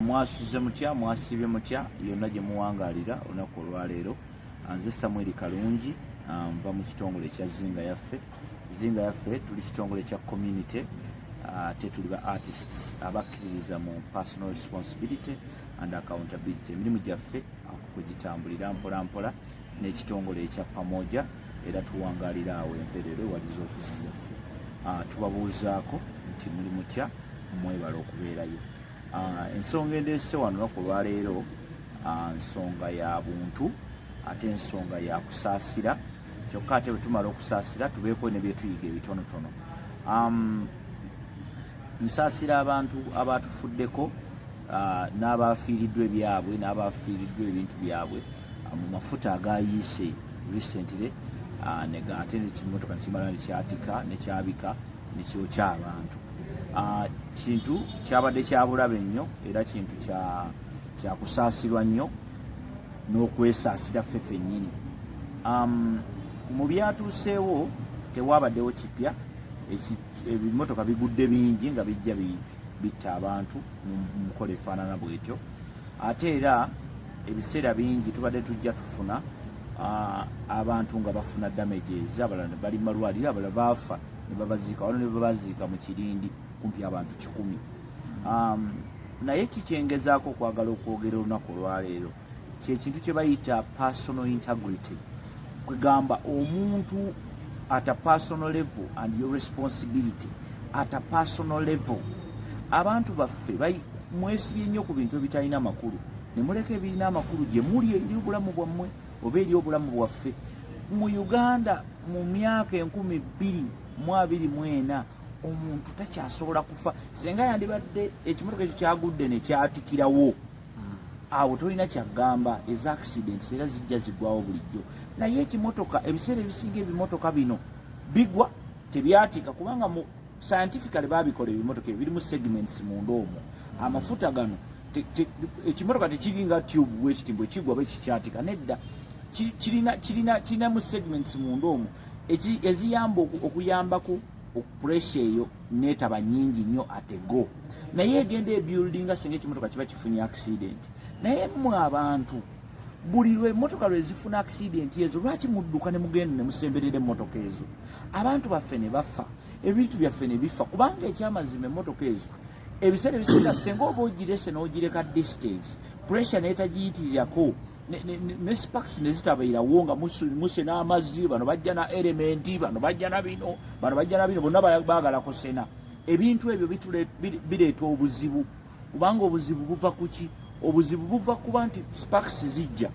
Mwasuze mutya, mwasiibye mutya yonna gye muwangaalira olunaku olwaleero? Nze Samuel Kalungi, nva mu kitongole ekya Zinga Yaffe. Zinga Yaffe tuli kitongole kya community, ate tuli ba artists abakkiririza mu personal responsibility and accountability. Emirimu gyaffe ako kwe gitambulira mpola mpola n'ekitongole ekya Pamoja, era tuwangaalira awo Emperero wali ofiisi zaffe. Tubabuuzaako nti muli mutya, mwebala okubeerayo. Ensonga endeese wano olunaku olwaleero, nsonga ya buntu ate ensonga ya kusaasira. Kyokka ate bwe tumala okusaasira, tubeeko ne byetuyiga ebitonotono. Nsaasira abantu abatufuddeko n'abafiiriddwa ebyabwe n'abafiiriddwa ebintu byabwe mu mafuta agayiise recently, ate nekimotoka nekimala nekyatika, nekyabika, nekyokya abantu. Kintu kyabadde kyabulabe nnyo era kintu kyakusaasirwa nnyo n'okwesaasira ffe ffennyini. Mu byatuuseewo tewabaddewo kipya. Ebimotoka bigudde bingi nga bijja bitta abantu mu nkola efaanana bwetyo. Ate era ebiseera bingi tubadde tujja tufuna abantu nga bafuna damages, abalala bali malwaliro, abalala baafa ne babaziika wano, ne babaziika mu kirindi kumpi abantu 100. Naye kikyengezaako okwagala okwogera olunaku olwaleero kyekintu kye bayita personal integrity, kwegamba omuntu at a personal level and your responsibility at a personal level. Abantu baffe mwesibye nnyo ku bintu ebitalina makulu ne muleka ebirina amakulu gye muli eri obulamu bwammwe oba eri obulamu bwaffe. Mu Uganda mu myaka 2024 omuntu takyasobola kufa. Senga yandibadde ekimotoka ekyo kyagudde ne kyatikirawo awo, tolina kyagamba, eza accidents era zijja zigwawo bulijjo. Naye ekimotoka, ebiseera ebisinga ebimotoka bino bigwa tebyatika, kubanga mu scientifically babikola ebimotoka ebyo birimu segments munda omwo. Amafuta gano ekimotoka tekiringa tube bwekiti bwe kigwa bwe kikyatika, nedda. Kirinamu segments munda omwo eziyamba okuyambako pressure eyo netaba nyingi nnyo atego, naye egenda ebuildinga singa ekimotoka kiba kifunye accident. Naye mmwe abantu, buli lwe emmotoka lwe zifuna accident ezo, lwaki mudduka ne mugenda ne musemberera emmotoka ezo, abantu baffe ne bafa, ebintu byaffe ne bifa? Kubanga ekyamazima, emmotoka ezo ebiseera ebisinga senga oba ogirese n'ogireka distance, pressure netagiyitirirako ne sparks ne zitabeerawo nga musena amazzi. Bano bajja na element, bano bajja na bino, bano bajja na bino, bonna baagala kusena. Ebintu ebyo bireeta obuzibu, kubanga obuzibu buva kuki? Obuzibu buva kuba nti sparks zijja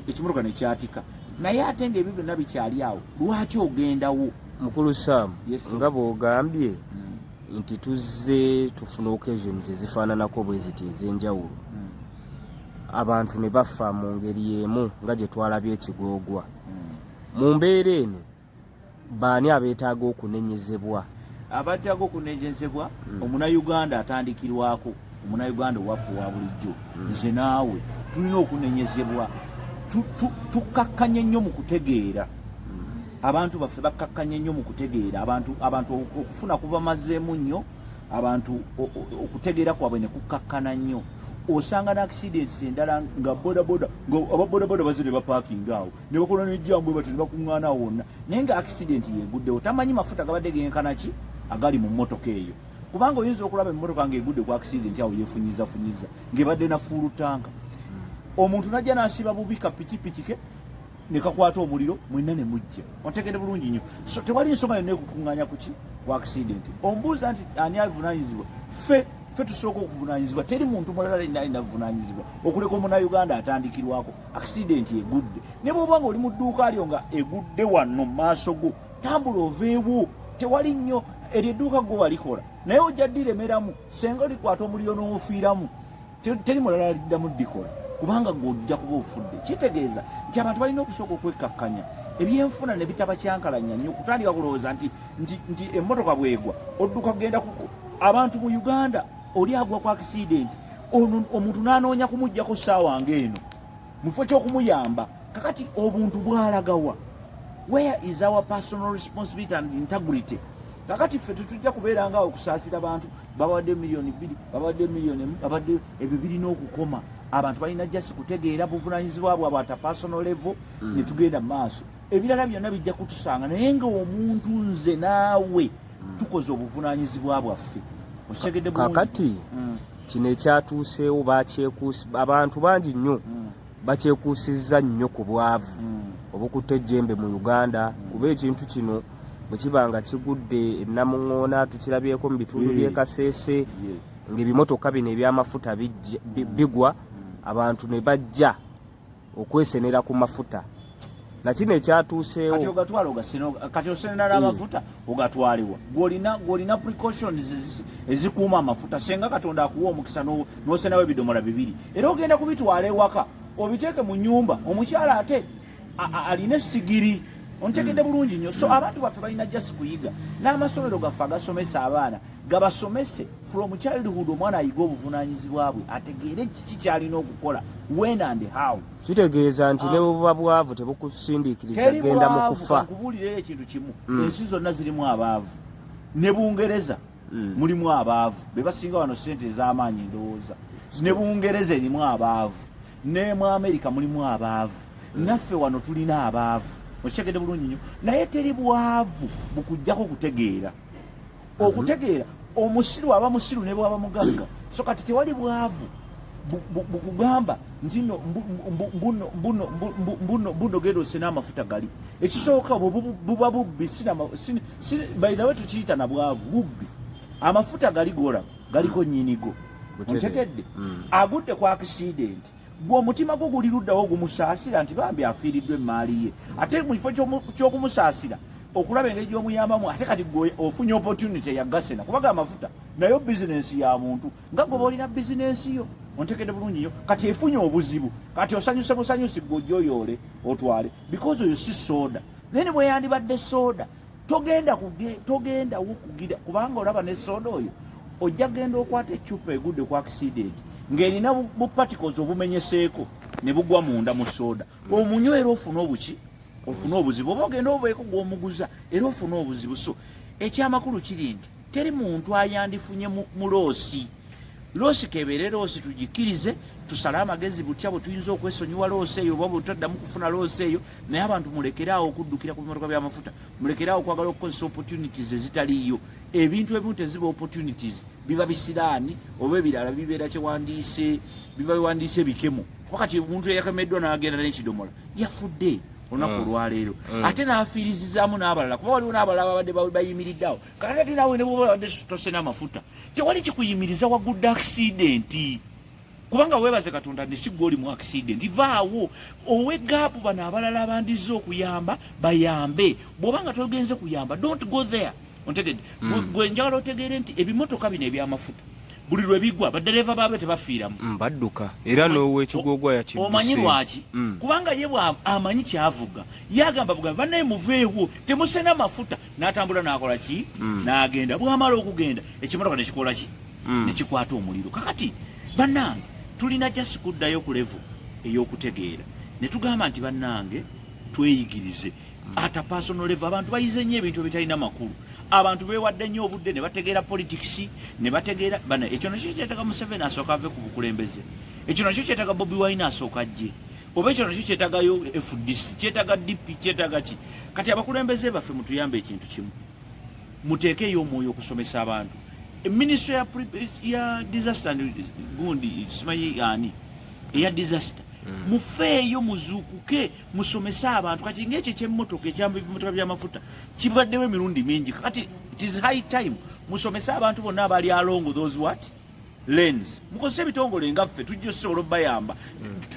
ekimotoka nekyatika. Naye ate nga ebyo byonna bikyali awo, lwaki ogendawo? Mukulu Sam, Yes, sir. nga bw'ogambye nti tuzze tufuna occasions ezifaananako bwe ziti ez'enjawulo, abantu ne bafa mu ngeri y'emu nga gye twalabye ekigoogwa. Mu mbeera eno, baani abeetaaga okunenyezebwa? Abataaga okunenyezebwa, omunayuganda atandikirwako, omunayuganda owaffe owa bulijjo, nze naawe tulina okunenyezebwa. Tukkakkanye nnyo mu kutegeera. Abantu baffe bakkakkanye nnyo mu kutegeera. Abantu okufuna kubamazeemu nnyo. Abantu okutegeera kwabwe ne kukkakkana nnyo. Osanga ne accidents endala nga bodaboda, nga ababodaboda bazze ne bapaakinga awo ne bakola nejjambo bati ne bakuŋŋaana awo wonna, naye nga accident yeguddewo. Tamanyi mafuta gabadde genkana ki agali mu mmotoka eyo, kubanga oyinza okulaba emmotoka ng'egudde ku accident awo yefunyizafunyiza ng'ebadde na full tank, omuntu najja n'asiba bubi ka pikipiki ke ne kakwata omuliro, mwenna ne mujja. Ontegere bulungi nnyo. So tewali nsonga yonna ekukuŋŋaanya kuki ku accident. Ombuuza nti ani avunaanyizibwa? Ffe tusooka okuvunaanyizibwa. Teri muntu mulala yenna alina buvunaanyizibwa okuleka omunayuganda atandikirwako. Accident egudde, ne bw'oba nga oli mu dduuka lyo nga egudde wano mu maaso go, tambula oveewo. Tewali nnyo eryo edduuka gwe walikola, naye ojja ddiremeramu senga olikwata omuliro n'ofiiramu. Teri mulala liddamu ddikola, kubanga gwe ojja kuba ofudde. Kitegeeza nti abantu balina okusooka okwekkakkanya, ebyenfuna ne bitabakyankalanya nnyo okutandika kulowooza nti emmotoka bwegwa odduka kugenda kuko. Abantu mu Uganda, oli agwa ku accident, ono omuntu n'anoonya kumuggyako ssaawa ng'eno mu kifo ky'okumuyamba. Kakati obuntu bwalagawa? Where is our personal responsibility and integrity? Kakati ffe tetujja kubeera nga okusaasira bantu babawadde 2 miliyoni, babawadde 1 miliyoni, babadde ebyo birina okukoma. Abantu balina just kutegeera buvunanyizibwa bwabwe at a personal level ne tugenda mu maaso. Ebirala byonna bijja kutusanga, naye nga omuntu nze naawe tukoze obuvunanyizibwa bwaffe. Okitegedde bulungi? Kakati kino ekyatuuseewo bakyekuusi, abantu bangi nnyo bakyekuusizza nnyo ku bwavu obukutte ejjembe mu Uganda, kuba ekintu kino bwe kiba nga kigudde enamuŋŋoona, tukirabyeko mu bitundu by'e Kaseese, ng'ebimotoka bino ebyamafuta bigwa, abantu ne bajja okwesenera ku mafuta. Nakino ekyatuuseewo. Kati ogatwala ogasena, kati osenera n'amafuta ogatwalewa? Gwolina precautions ezikuuma amafuta. Senga Katonda akuwa omukisa n'osenawo ebidomola bibiri, era ogenda kubitwala ewaka obiteeke mu nyumba, omukyala ate alina essigiri. Ontegedde bulungi nnyo? So abantu baffe balina just kuyiga, n'amasomero gaffe agasomesa abaana gabasomese from childhood, omwana ayiga obuvunanyizibwa bwe, ategeere kiki kyalina okukola, when and how. Kitegeeza nti ne bwe buba bwavu tebukusindiikiriza Teri genda mu bwavu. kufa. Kankubuulireyo ekintu kimu. Ensi zonna zirimu abaavu. Ne Bungereza mulimu abaavu, be basinga wano sente ez'amaanyi ndowooza. Ne Bungereza erimu abaavu, ne mu Amerika mulimu abaavu, naffe wano tulina abaavu. Okitegedde bulungi nnyo? Naye teri bwavu bukuggyako kutegeera. Okutegeera, omusiru aba musiru ne bwaba mugagga. So kati tewali bwavu bukugamba nti no mbuno mbuno mbuno genda osena amafuta gali. Ekisooka, buba bubbi. By the way, tukiyita na bwavu, bubbi. Amafuta gali golaba galiko nyinigo. Ontegedde? Agudde ku accident, gwe omutima gwo guli luddawo? Gumusaasira nti bambi afiiriddwa emaali ye? Ate mu kifo ky'okumusaasira, okulaba engeri gy'omuyambamu, ate kati gwe ofunye opportunity ya gasena, kubaga amafuta nayo bizinensi ya muntu nga gwe olina bizinensi yo. Ontegedde bulungi nnyo? Kati efunye obuzibu, kati osanyuse busanyusi, gwe ojja oyoole otwale, because oyo si soda. Naye ne bwe yandibadde soda, togenda togendawo kugira, kubanga olaba ne soda oyo ojja genda okwata eccupa egudde ku accident ng'erina bu particles obumenyeseeko ne bugwa munda mu soda, omunywa era ofuna obuki, ofuna obuzibu, oba ogenda obeeko gw'omuguza era ofuna obuzibu. So ekyamakulu kiri nti teri muntu ayandifunye mu loss. Loss kebeere loss, tugikkirize, tusale amagezi butya bwe tuyinza okwesonyiwa loss eyo oba bwetaddamu kufuna loss eyo. Naye abantu mulekeraawo okuddukira ku bimotoka by'amafuta, mulekeraawo okwagala okukozesa opportunities ezitaliiyo. Ebintu ebimu teziba opportunities, biba bisiraani oba ebirala, bibeera kyewandiise, biba biwandiise ebikemo. Kuba kati omuntu eyakemeddwa n'agenda n'ekidomola yafudde olunaku olwaleero, ate n'afiirizizaamu n'abalala, kuba waliwo n'abalala babadde bayimiridde awo. Kati ate naawe ne bwoba babadde tosena amafuta, tewali kikuyimiriza wagudde accident, kubanga weebaze Katonda ne si gwe oli mu accident. Vaawo owe gap, bano abalala abandizze okuyamba bayambe. Bw'oba nga togenze kuyamba, don't go there. Ontegedde? Gwe njagala otegeere nti ebimotoka bino ebyamafuta buli lwe bigwa, badereva baabwe tebafiiramu. Badduka, era n'owekigwogwa yakidduse. Omanyi lwaki? Kubanga ye bwa amanyi kyavuga, yagamba bugambi, "Bannaye muveewo, temusena mafuta." N'atambula n'akola ki? N'agenda. Bw'amala okugenda, ekimotoka nekikola ki? Nekikwata omuliro. Kakati bannange, tulina just kuddayo ku level ey'okutegeera ne tugamba nti bannange, tweyigirize at a personal level. Abantu bayize nnyo ebintu ebitalina makulu. Abantu beewadde nnyo obudde ne bategeera politics, ne bategeera bana. Ekyo nakyo kyetaaga Museveni asooka ave ku bukulembeze. Ekyo nakyo kyetaaga Bobi Wine asooka ajje, oba ekyo nakyo kyetaagayo FDC, kyetaaga DP, kyetaaga ki. Kati abakulembeze baffe, mutuyambe ekintu kimu, muteekeeyo omwoyo okusomesa abantu. Ministry ya disaster and gundi, simanyi ani eya disaster, mufeeyo, muzuukuke, musomese abantu. Kati ngaekyo ekyemmotoka, ekyebimotoka byamafuta kibaddewo emirundi mingi. Kati it is high time musomese abantu bonna abali along those what lanes. Mukozese ebitongole nga ffe, tujja osobola obayamba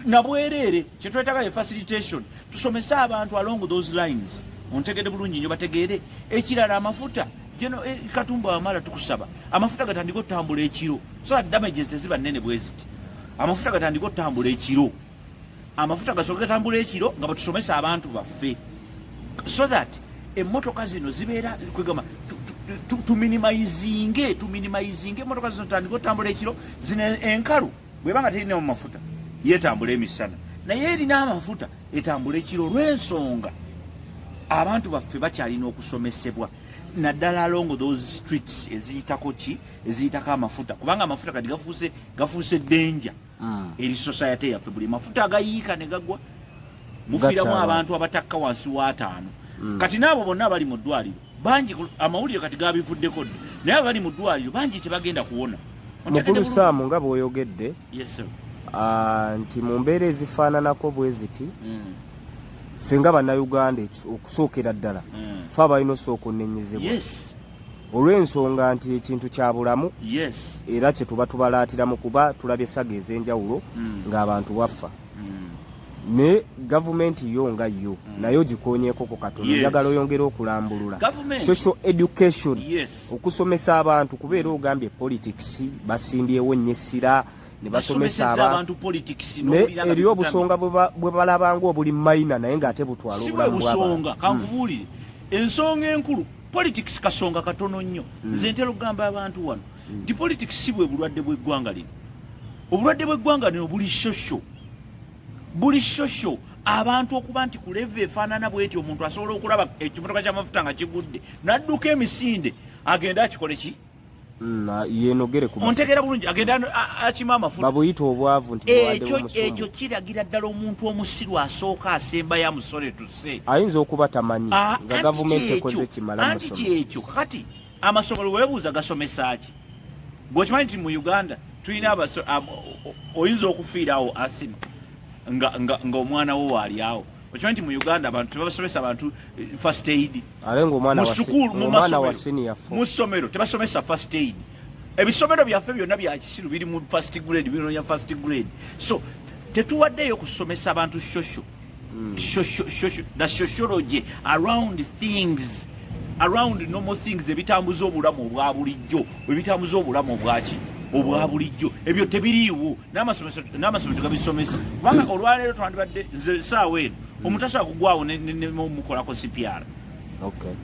nabwereere. Kyetwetaaga ye facilitation, tusomese abantu along those lines. Ontegedde bulungi nnyo? Bategeere. Ekirala, amafuta geno Katumba amala, tukusaba amafuta gatandike otambula ekiro so that damages teziba nnene bwe ziti. Amafuta gatandike otambula ekiro, amafuta gasooke gatambula ekiro nga batusomesa abantu baffe, so that emmotoka zino zibeera kwegamba tuminimizinge emmotoka zino tandike otambula ekiro. Zino enkalu bweba nga terina mu mafuta yetambula emisana, naye erina amafuta etambula ekiro, olw'ensonga abantu baffe bakyalina okusomesebwa. Naddala along those streets eziyitako ki, eziyitako amafuta, kubanga amafuta kati gafuuse danger eri society yaffe. Buli mafuta agayiika ne gagwa, mufiiramu Gatta abantu abatakka wansi w'ataano. Kati n'abo bonna abali mu ddwaliro bangi, amawulire kati gabivuddeko dda, naye abali mu ddwaliro bangi tebagenda kuwona. Ontegedde Mukulu bulungi? Saamu, nga bw'oyogedde Yes, sir. Nti mu mbeera ezifaananako bwe ziti, ffe nga Bannayuganda, okusookera ddala fe abalina osooka onenyezebwa olw'ensonga nti ekintu kya bulamu era kye tuba tubalaatiramu, kuba tulabye saga ez'enjawulo ng'abantu bafa. Ne gavumenti yo nga yo naye ogikonyeekoko katono. Njagala oyongere okulambulula social education, okusomesa abantu, kubeera ogambye politics basimbyewo nnyo essira ne basomesa Basomeseza abantu abantu politics ne n'owulira nga eriyo bikutamye. Obusonga bwe balabanga obuli minor, naye ng'ate butwala Si bwe obulamu bw'abantu. Busonga, kankubuulire ensonga enkulu. Politics kasonga katono nnyo. Nze ntera okugamba abantu wano nti politics si bwe bulwadde bw'eggwanga lino. Obulwadde bw'eggwanga lino buli social, buli social. Abantu okuba nti ku level efaanana bweti, omuntu asobola okulaba ekimotoka ky'amafuta nga kigudde n'adduka emisinde agende akikole ki? Yenogere ku mafuta. Ontegeera bulungi? Agende akime amafuta. Babuyita obwavu nti bulwadde Ekyo bw'omusumba. ekyo kiragira ddala omuntu omusiru asooka asembayo amusole tuse. Ayinza okuba tamanyi Ah, nga anti gavumenti kyekyo, ekoze kimala anti musomesa. Kyekyo. Kakati amasomero weebuuza gasomesa ki? Gweokimanyi nti mu Uganda tulina oyinza okufiirawo asima nga omwana wo waali awo. Okimanyi nti mu Uganda abantu tebabasomesa abantu first aid? Ate ng'omwana Mu sukulu, mu ng'omwana wa masomero, senior four. Mu ssomero tebasomesa first aid. Ebisomero byaffe byonna bya kisiru, biri mu first grade, binoonya first grade. So tetuwaddeyo kusomesa abantu social social, the sociology around things, around normal things, ebitambuza obulamu obwa bulijjo, ebitambuza obulamu obwaki, obwa bulijjo. Ebyo tebiriiwo n'amasomero tegabisomesa, kubanga olwaleero twandibadde, nze saawa eno omuntu asobola kugwawo nemukolako CPR.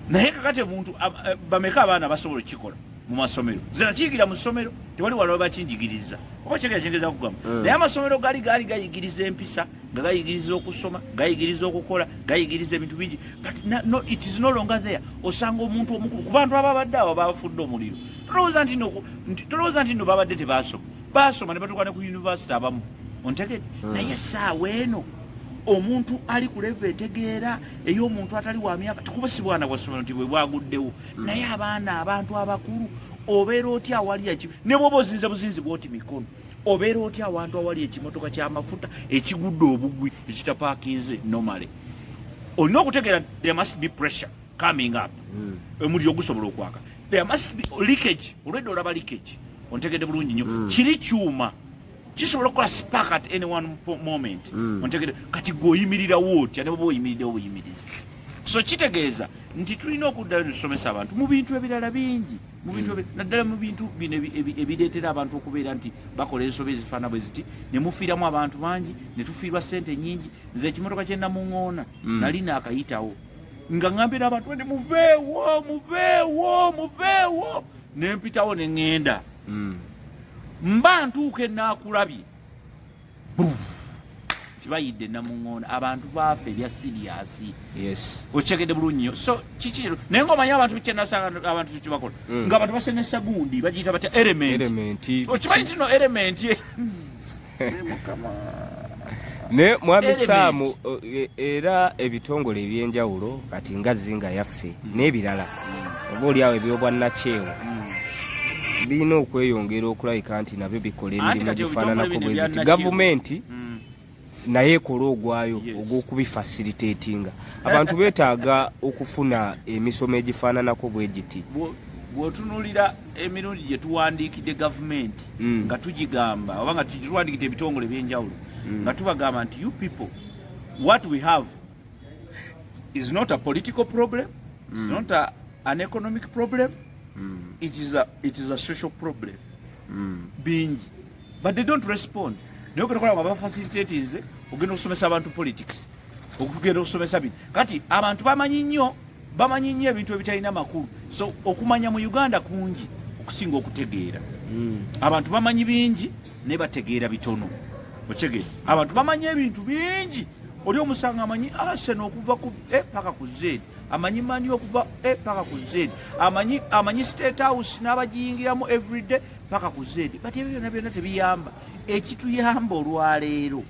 Naye kakati omuntu bameka abaana basobola okukikola mu masomero? Nze nakiyigira mu ssomero, tewali wala bakinjigiriza oba kyegera kyengeza kugamba. Naye amasomero gaali gayigiriza empisa, nga gayigiriza okusoma, gayigiriza okukola, gayigiriza ebintu bingi, but no, it is no longer there. Osanga omuntu omukulu, ku bantu ababadde awo bafudde omuliro, tolowooza nti no babadde tebasoma. Basoma ne batuuka ne ku university abamu, ontegedde? Naye essaawa eno omuntu ali ku level etegeera ey'omuntu atali wa myaka, tekuba si bwana bwa ssomero nti bwe bwaguddewo, naye abaana, abantu abakulu, obeera otya awali ne bwoba ozinze buzinzi bwoti mikono, obeera otya awantu awali ekimotoka ky'amafuta ekigudde obugwi, ekitapaakinze normally? Olina okutegeera there must be pressure coming up, omuliro gusobola okwaka. There must be leakage, olwedde olaba leakage. Ontegedde bulungi nnyo? Kiri kyuma kisobola okukola spark at any one moment. Ontegedde? Kati gwe oyimirirawo otya ne bwoba oyimiriddewo buyimirizi? So kitegeeza nti tulina okuddayo netusomesa abantu mu bintu ebirala bingi, mu bintu naddala mu bintu bino ebireetera abantu okubeera nti bakola ensobi ezifaana bwe ziti, ne mufiiramu abantu bangi, ne tufiirwa ssente nyingi. Nze ekimotoka kye namuŋoona nali naakayitawo nga ŋŋambira abantu nti muveewo, muveewo, muveewo, ne mpitawo ne ŋŋenda. Mba ntuuka enaakulabye nti bayidde namuŋoona, abantu baafa ebya serious. Okitegedde bulungi nnyo? So kiki, naye ngaomanyi abantu kyenasanga abantu kyebakola, ng'abantu basenesa gundi bagiyita batya, element. Element. Okimanyi nti no element Ne mwami Element. Saamu, era ebitongole ebyenjawulo kati nga zinga yaffe n'ebirala, oba oliawo ebyobwannakyewa, birina okweyongera okulabika nti nabyo bikola Anti emirimu kati egifaananako ebitongole bwe bino ziti. ebya Gavumenti naye ekola ogwayo ogw'okubifacilitatinga. Abantu beetaaga okufuna emisomo egifaananako bwe giti. Bw'otunuulira emirundi gye tuwandiikidde gavumenti nga tugigamba, oba nga tuwandiikidde ebitongole ebyenjawulo nga tubagamba nti you people, what we have is not a political problem, it's not an economic problem, it is a social problem bingi, but they don't respond. Naye ogenda okulaba nga bafacilitatinze ogenda okusomesa abantu politics, okugenda okusomesa bino. Kati abantu bamanyi nnyo, bamanyi nnyo ebintu ebitalina makulu. So okumanya mu Uganda kungi okusinga okutegeera. Abantu bamanyi bingi naye bategeera bitono. Okitegeera? Abantu bamanyi ebintu bingi. Oli omusanga amanyi Arsenal okuva ku E paka ku Z. Amanyi mani okuva A paka ku Z, amanyi State House n'abagiyingiramu everyday paka ku Z. But ebyo byonna byonna tebiyamba. Ekituyamba olwaleero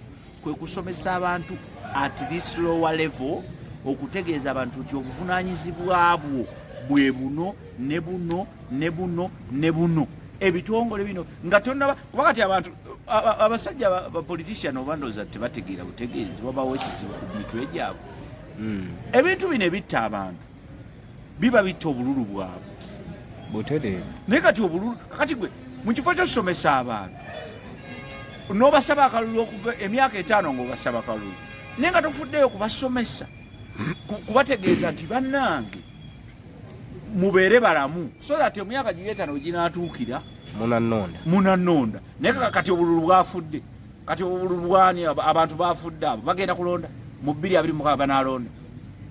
kwe kusomesa abantu at this lower level, okutegeeza abantu nti obuvunaanyizibwa bwo bwe buno ne buno ne buno ne buno, ebitongole bino nga tonaba kuba. Kati abantu, abasajja ba politician, oba ndowooza tebategeera butegeezi, wabawo ekizibu ku mitwe gyabwe. Ebintu bino ebitta abantu biba bitta obululu bwabwe. Butereevu. Naye kati obululu, kati gwe mu kifo kyosomesa abantu n'obasaba akalulu okuva emyaka 5 ng'obasaba kalulu, naye nga tofuddeyo kubasomesa, kubategeeza nti bannange mubeere balamu so that emyaka giri 5 ginaatuukira munanonda. Munanonda. Naye kati obululu bwafudde. Kati obululu bwani? Abantu bafudde abo bagenda kulonda mu 2026, banalonda?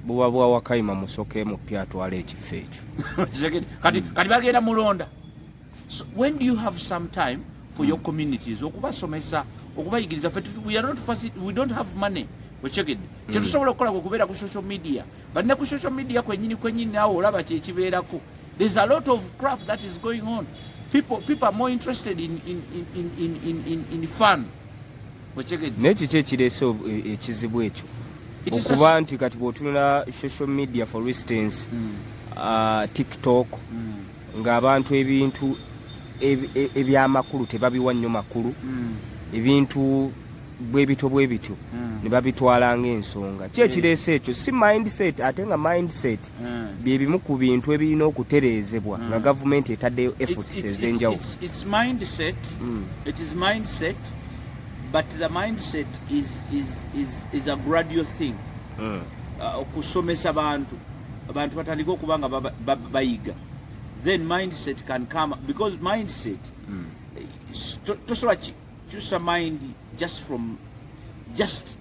Buba bwa Wakayima Musoke mupya atwala ekifo ekyo. Kati bagenda mulonda. So when do you have some time for your communities okubasomesa, okubayigiriza? Ffe we are not we don't have money, okitegedde? Kyetusobola okukola kwe kubeera ku social media, but ne ku social media kwenyini kwenyini naawe olaba kyekibeerako. There's a lot of crap that is going on. People are more interested in fun, okitegedde? Naye kiki ekireese ekizibu ekyo? Okuba nti kati bw'otunula social media, for instance, TikTok, ng'abantu ebintu ebyamakulu tebabiwa nnyo makulu, ebintu bwebityo bwe bityo ne babitwala ng'ensonga. Ki ekireese ekyo? Si mindset? Ate nga mindset bye bimu ku bintu ebirina okutereezebwa nga gavumenti etaddeyo efforts ez'enjawulo. It's mindset. It is mindset, but the mindset is a gradual thing. Okusomesa abantu, abantu batandike okuba nga bayiga, then mindset can come, because mindset, tosobola kyusa mind just from just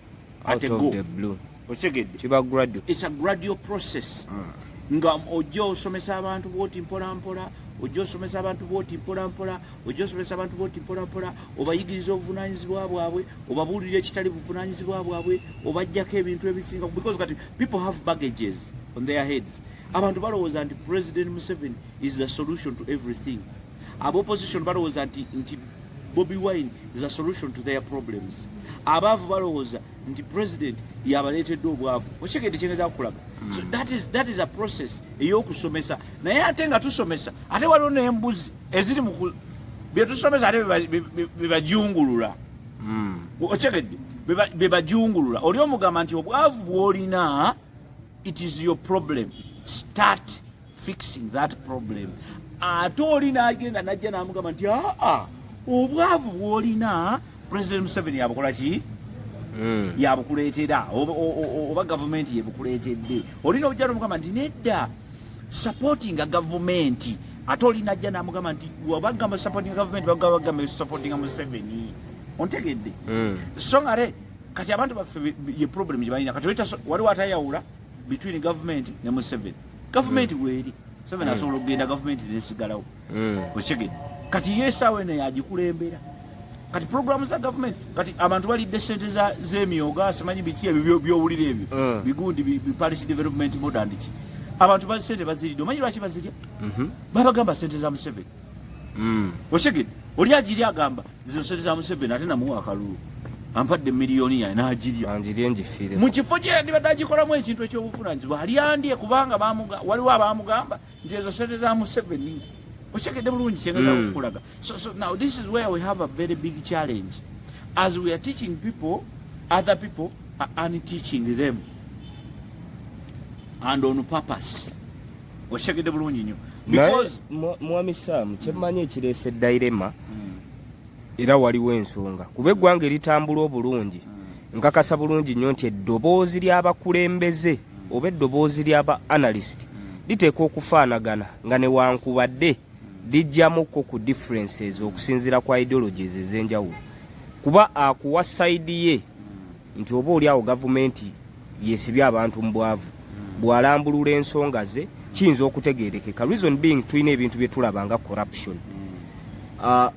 at out a of go. the blue. Okitegedde? Kiba gradual. It's a gradual process, nga ojja osomesa abantu bwoti mpola mpola, ojja osomesa abantu bwoti mpola mpola, ojja osomesa abantu bwoti mpola mpola, obayigiriza obuvunanyizibwa bwabwe, obabuulira ekitali buvunanyizibwa bwabwe, obajjako ebintu ebisinga, because kati people have baggages on their heads. Abantu balowooza nti President Museveni is the solution to everything. Abopposition balowooza nti Bobi Wine is a solution to their problems. Abaavu balowooza nti president yabaleetedde obwavu. Okitegedde kyengeza kukulaga? So that is a process ey'okusomesa. Naye ate nga tusomesa, ate waliwo n'embuzi eziri mu byetusomesa, ate bebajungulula. Okitegedde? Bebajungulula. Oli omugamba nti obwavu bw'olina, it is your problem, start fixing that problem. Ate oli n'agenda najja n'amugamba nti aa, obwavu bw'olina President Museveni yabukola ki? Yabukuleetera oba gavumenti yebukuleetedde. Olina ojja nomugamba nti nedda, supportinga gavumenti. Ate olina ajja namugamba nti wabagamba supportinga gavumenti, bagamba supportinga Museveni. Ontegedde? So nga ate kati abantu baffe ye problem gye balina kati waliwo atayawula between government ne Museveni. Gavumenti weeri, Museveni asobola okugenda, gavumenti nesigalawo. Okitegedde? Kati ye esaawa eno yagikulembera. Kati programu za gavumenti, kati abantu balidde sente z'emyoga, simanyi biki ebyo byowulira ebyo, bigundi parish development model and ki. Abantu ba sente baziridde. Omanyi lwaki bazirya? Babagamba sente za Museveni. Okitegedde? Oli agiri agamba zino sente za Museveni, ate namuwa akalulu, ampadde miliyoni yange, n'agirya. Anjirye ngifiire. Mu kifo gye yandibadde agikolamu ekintu ekyobuvunanyizibwa, alyandye kubanga waliwo abamugamba nti ezo sente za Museveni. Okitegedde bulungi kyengeza okukulaga? So now this is where we have a very big challenge. As we are teaching people, other people are unteaching them, and on purpose. Okitegedde bulungi nnyo? Naye Because mwami Sam, kyemmanyi ekireese dilemma, era waliwo ensonga, kuba eggwanga eritambula obulungi, nkakasa bulungi nnyo nti eddoboozi ly'abakulembeze oba eddoboozi ly'aba analyst liteekwa okufaanagana, nga newankubadde lijjamukko ku differences okusinziira ku ideologies ez'enjawulo, kuba akuwa side ye nti oba oli awo gavumenti yesibye abantu mu bwavu, bw'alambulula ensonga ze kiyinza okutegerekeka. Reason being, tulina ebintu bye tulaba nga corruption,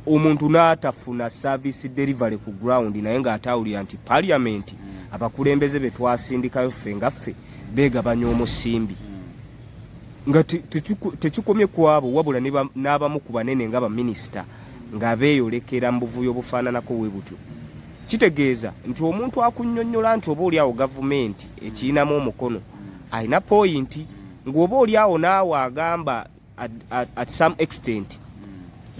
omuntu n'atafuna service delivery ku ground, naye ng'atawulira nti parliament abakulembeze be twasindikayo ffe nga ffe beegabanya omusimbi. Nga tekikomye ku abo, wabula n'abamu ku banene nga baminisita nga beeyolekera mu buvuyo obufaananako bwe butyo. Kitegeeza nti omuntu akunnyonnyola nti oba oliawo gavumenti ekiyinamu omukono alina point, ng'oba oliawo naawe agamba at some extent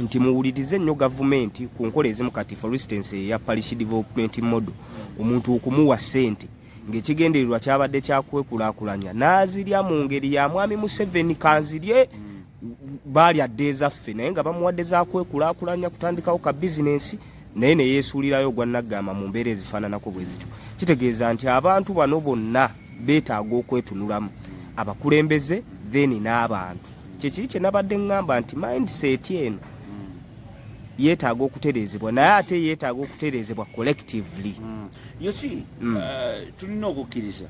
nti muwulirize nnyo gavumenti ku nkola ezimu. Kati for instance eya parish development model, omuntu okumuwa ssente ng'ekigendererwa kyabadde kyakwekulaakulanya, n'azirya mu ngeri ya Mwami Museveni, kanzirye baali adde ezaffe, naye nga bamuwadde zakwekulaakulanya kutandikawo ka bizinensi, naye ne yeesuulirayo ogwa naggamba mu mbeera ezifaananako bwe zityo. Kitegeeza nti abantu bano bonna beetaaga okwetunulamu, abakulembeze then n'abantu. Kyekiri kye nabadde ŋŋamba nti mindset eno yeetaaga okutereezebwa, naye ate yeetaaga okutereezebwa collectively. You see, tulina okukkiriza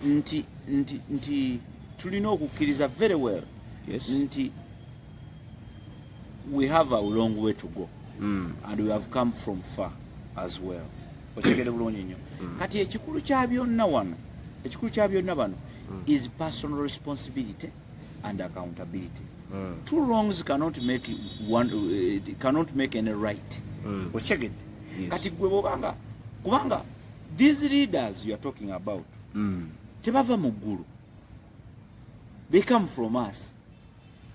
nti tulina okukkiriza very well nti we have a long way to go and we have come from far as well. Okitegere bulungi nnyo. Kati ekikulu kya byonna wano, ekikulu kya byonna bano is personal responsibility and accountability. Two wrongs cannot make one, cannot make any right. Okitegedde? Yes. Kati gwe bwobanga, kubanga these leaders you are talking about tebava mu ggulu, they come from us.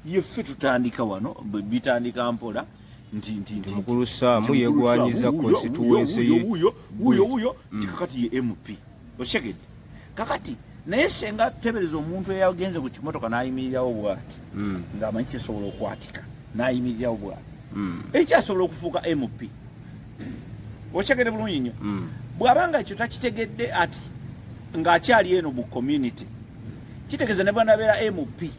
Yeffe tutandika wano, bitandika mpola nti Mukulu Saamu nti Mukulu yegwanyiza Saamu, wuuyo, constituency ye. wuuyo, wuuyo, wuuyo, nti kakati ye MP. Okitegedde? Kakati naye senga tebereza omuntu eyagenze ku kimotoka n'ayimirirawo bwati ng'amanyi kisobola okwatika, n'ayimirirawo bwati, ekyasobola okufuuka MP. Okitegedde bulungi nnyo? Bw'abanga ekyo takitegedde ati ng'akyali eno mu community, kitegeeza ne bwanabeera MP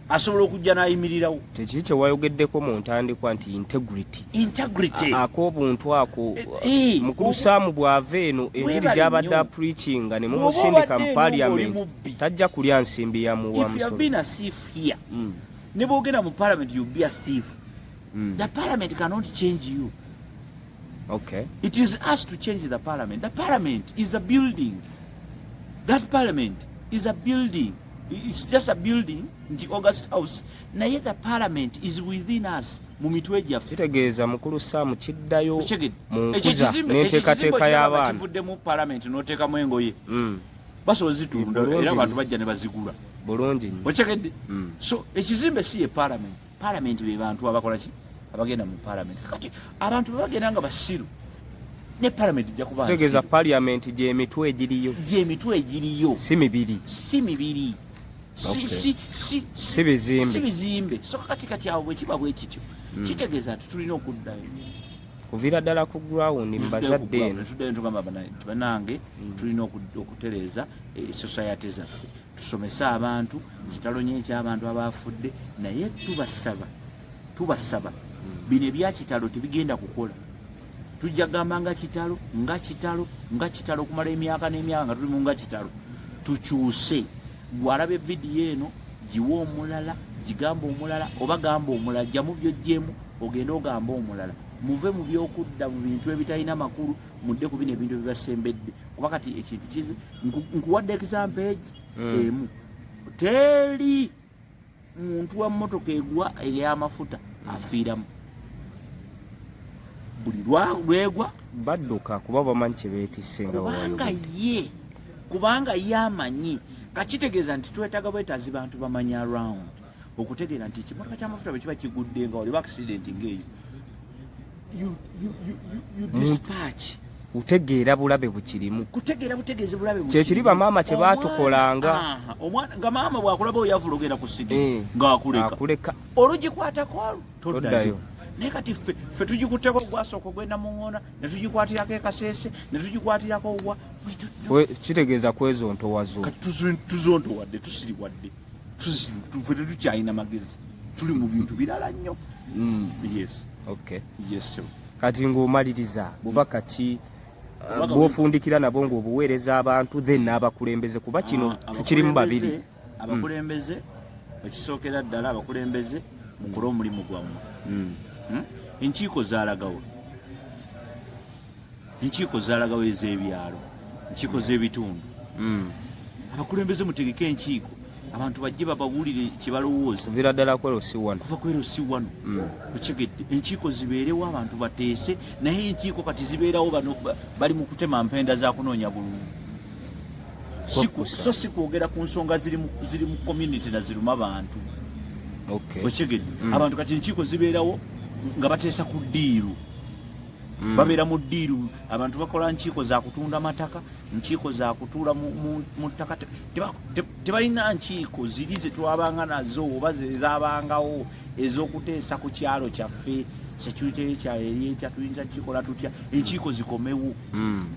asobola okujja n'ayimirirawo. Kyekiri kyewayogeddeko mu ntandikwa nti integrity. Integrity. Ak'obuntu ako. Eh, Mukulu Saamu bw'ava eno, enjiri Weebale gy'abadde nnyo. apreachinga ne Bw'oba mumusindika mu obadde eno ng'oli parliament, mubbi. tajja kulya nsimbi ya muwa If you have musolo. been a thief here, ne bwogenda mu parliament, you'll be a thief. The parliament cannot change you. It is us to change the parliament. The parliament is a building. That parliament is a building. It's just a building nti August House, naye the parliament is within us, mu mitwe gyaffe. Kitegeeza Mukulu Saamu kiddayo Okitegedde? mu Ekyo nkuza n'enteekateeka ekizimbe y'abaana. Kivuddemu parliament, n'oteekamu engoye, basobola zitunda. Bulungi Era abantu nnyo. bajja ne bazigula. Bulungi nnyo. Okitegedde? So ekizimbe si ye parliament. Parliament be bantu abakola ki, abagenda mu parliament. Kati abantu bwe bagenda nga basiru, ne parliament ejja kuba Kitegeeza nsiru. parliament gy'emitwe egiriyo. Gy'emitwe egiriyo. Si mibiri. Si mibiri, si, si Si bizimbe. Si bizimbe. So kati awo bwe kiba bwe kityo, kitegeeza nti tulina okuddayo Kuviira ddala ku ground mu bazadde eno. Tuddayo tugamba nti bannange, tulina okutereeza society zaffe, tusomese abantu. Kitalo nyo ekyabantu abafudde, naye tubasaba, tubasaba, bino ebyakitalo tebigenda kukola. Tujja kugamba nga kitalo, nga kitalo, nga kitalo okumala emyaka n'emyaka nga tuli mu nga kitalo. Tukyuse. Gwalaba evidiyo eno, giwe omulala, gigamba omulala, oba gamba omulala, jjamu byojjemu, ogende ogamba omulala. Muve mu byokudda mu bintu ebitalina makulu, mudde ku bino ebintu ebibasembedde. Kuba kati ekintu kizi nkuwadde example egi emu. Teri muntu wa mmotoka egwa ey'amafuta afiiramu buli lwegwa. Badduka kuba bamanyi kye beetisse nga Kubanga bwewayogedde. Ye kubanga ye amanyi. Kakitegeeza nti twetaaga bwetaazi bantu bamanyi around okutegeera nti ekimotoka ky'amafuta bwe kiba kigudde nga waliwo accident ng'eyo, you dispatch. Kutegeera bulabe bukirimu. Kutegeera butegeezi bulabe bukirimu. Kyekiri bamaama kye baatukolanga. Omwana nga maama bw'akulaba oyavula ogenda ku sigi ng'akuleka. Akuleka. Olugikwatako olwo toddayo. Toddayo. Naye kati ffe tugikutteko ogwasooka ogwenda mu ŋŋona, ne tugikwatirako ekaseese, ne tugikwatirako wa. We don't know. Kitegeeza kwezontowazo. Kati tuzontowadde, tusiriwadde. Ffe tetukyalina magezi, tuli mu bintu birala nnyo. Yes. Yes, sir. Kati ng'omaliriza, bubaka ki Bubaka bw'ofundikira nabo ng'obuweereza abantu then n'abakulembeze, kuba kino tukirimu babiri? Abakulembeze, ekisookera ddala, abakulembeze mukole omulimu gwammwe. Enkiiko zalagawa? Enkiiko zalagawa ez'ebyalo, enkiiko z'ebitundu? Abakulembeze mutegeke enkiiko. Abantu bajje babawulire kyebalowooza. Kuviira ddala ku LC1. Kuva ku LC1. Okitegedde? Enkiiko zibeerewo, abantu bateese, naye enkiiko kati zibeerawo bano bali mu kutema mpenda za kunoonya bululu. Kwekkusa. So si kwogera ku nsonga ziri mu community naziruma bantu. Okitegedde? Abantu kati enkiiko zibeerawo nga bateesa ku deal. Babeera mu deal. Abantu bakola nkiiko za kutunda mataka, nkiiko za kutuula mu ttaka. Tebalina nkiiko ziri ze twabanga nazo oba zezabangawo ez'okuteesa ku kyalo kyaffe, security y'ekyalo eri etya, tuyinza kikola tutya. Enkiiko zikomewo.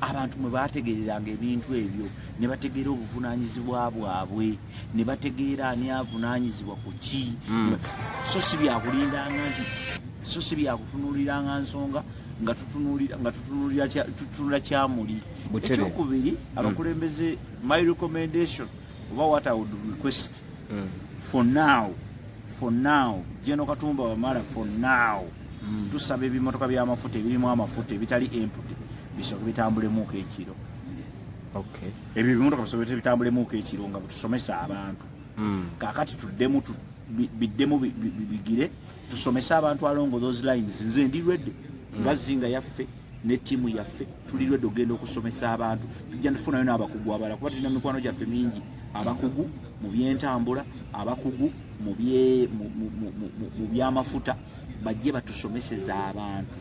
Abantu mwe bategereranga ebintu ebyo ne bategeera obuvunaanyizibwa bwabwe, ne bategeera ani avunaanyizibwa ku ki. So si byakulindanga nti, so si byakutunuuliranga nsonga nga tutunuulira tutunula kyamuli. Ekyokubiri, abakulembeze, my recommendation oba what I would request for now, General Katumba Wamala, for now tusaba ebimotoka by'amafuta ebirimu amafuta ebitali empty bisooke bitambulemuuko ekiro. Ebyo ebimotoka bisobola bitambulemuuko ekiro nga bwetusomesa abantu. Kakati tuddemu biddemu bigire, tusomese abantu along those lines. Nze ndi ready nga Zinga yaffe ne ttiimu yaffe, tuli ready ogenda okusomesa abantu. Tujja tufunayo n'abakugu abalala, kuba tulina mikwano gyaffe mingi abakugu mu byentambula, abakugu mu byamafuta, bajje batusomeseza abantu.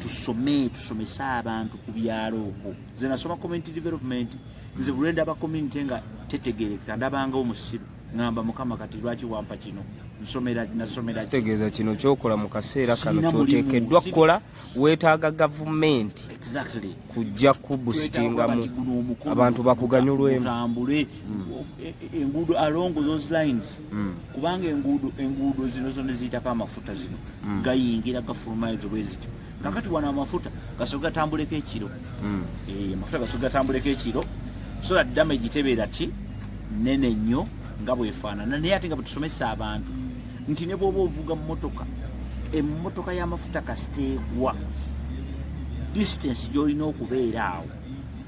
Tusome, tusomese abantu ku byalo okwo. Nze nasoma community development. Nze buli lwendaba community nga tetegerekeka, ndabanga omusiru, ŋŋamba, "Mukama, kati lwaki wampa kino? Nsomera, nasomera ki?" Kitegeeza kino kyokola mu kaseera kano Sirina mulimu, kyoteekeddwa kukola, weetaaga gavumenti kujja kubusitingamu Twetaaga guno omukono abantu bakuganyulwemu. Gutambule. Enguudo along those lines, kubanga enguudo zino zonna ziyitako amafuta, zino gayingira gafuluma ezo bwe zityo. Kakati wano amafuta gasobola gatambuleko ekiro. Amafuta gasobola gatambuleko ekiro so that damage tebeera ki nene nnyo nga bwefaanana. Naye ate nga bwetusomesa abantu nti ne bw'oba ovuga mmotoka, emmotoka y'amafuta kasiteegwa, distance gy'olina okubeera awo.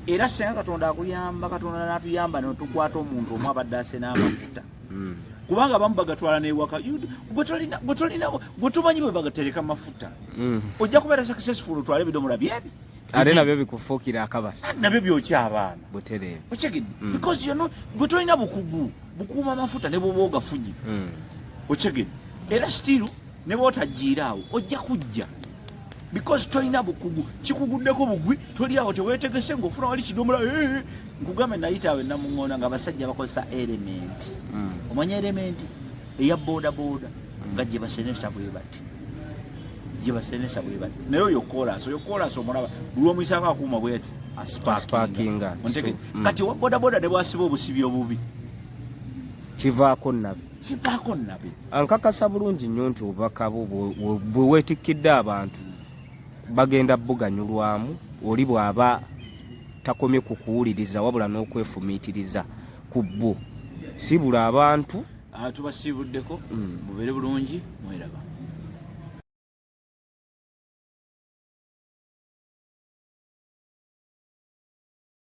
Era senga Katonda akuyamba, Katonda n'atuyamba netukwata omuntu omu abadde asena amafuta, kubanga abamu bagatwala newaka. Gwe tomanyi bwe bagatereka mafuta. Ojja kubeera successful otwale ebidomola byebi. Ate nabyo bikufuukira akabasa. Nabyo byokya abaana. Butereevu. Okitegedde? Because you know, gwe tolina bukugu bukuuma amafuta ne bwoba ogafunye. Okitegedde? Era still ne bwotajiira awo ojja kujja, because tolina bukugu, kikuguddeko bugwi, toli awo, teweetegese ng'ofuna wali kidomola. Eh, eh. Nkugambe, nayita awo enamuŋoona nga abasajja bakozesa element. Omanya element eya boda boda nga gye basenesa bwe bati, gye basenesa bwe bati, naye oyo koolaasi omulaba buli omuyisako akuuma bwe ati. Asparkinga. Ontegedde? Kati owa boda boda ne bwasiba obusibi obubi, Kivaako nabi. Kivaako nabi. Ankakasa bulungi nnyo nti obubaka bwo bwe weetikkidde abantu bagenda buganyulwamu, oli bw'aba takomye ku kuwuliriza wabula n'okwefumiitiriza ku bwo. Sibula abantu. Ah, tubasiibuddeko. Mubeere bulungi, mweraba.